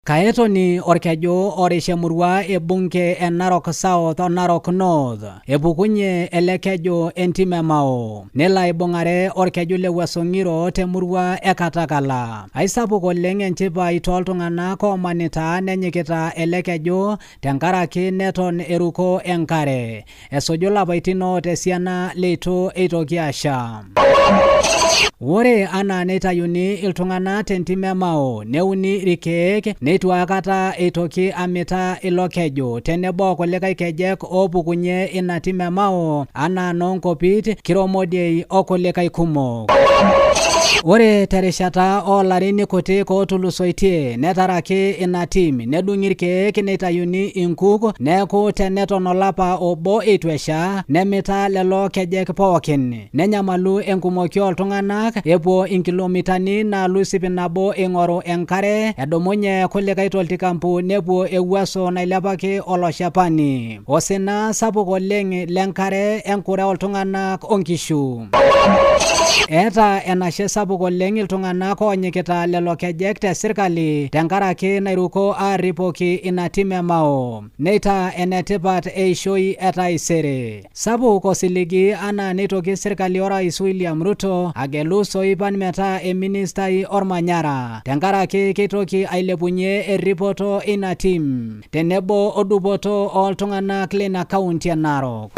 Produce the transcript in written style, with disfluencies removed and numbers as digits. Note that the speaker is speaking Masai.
Kaetoni orkeju orish emurua e bunge e Narok South o Narok North. Epukunye ele keju entim e Mao. Nelo aibung'are orkeju le Wuaso Ng'iro temurua e Katakala. Aisapuk oleng enchipai tooltung'anak oomanita nenyikita ele keju tenkaraki neton eruko enkare. Esuju lapaitin oota esiana leitu eitoki asha. Ore anaa neitayuni iltung'ana tentim e Mao neuni ilkeek neitu aikata eitoki amitaa ilo keju tenebo o kulikae kejek oopukunye ina tim e Mao anaa noo Nkopit, Kiromodiei o kulikae kumok. Ore terishata oo larin kutik ootulusoitie netaraki ina tim nedung'i ilkeek neitayuni inkuk neeku teneton olapa obo eitu esha nemita lelo kejek pookin. Nenyamalu enkumoki ooltung'anak epuo inkilomitani naalus 100 eing'oru enkare edumunye kulikae toltikampu nepuo ewuaso nailepaki oloshepani. Osina sapuk oleng lenkare enkure ooltung'anak onkishu. Eeta enashe sapuk oleng iltung'anak oonyikita lelo kejek te sirkali tenkaraki nairuko aarripoki ina tim e Mao. Neitaa enetipat eishoi e taisere. Sapuk osiligi anaa neitoki sirkali orais William Ruto agelu Soipan metaa eministai olmanyara tenkaraki keitoki ailepunye erripoto eina tim tenebo o dupoto ooltung'anak leina kaunti e Narok.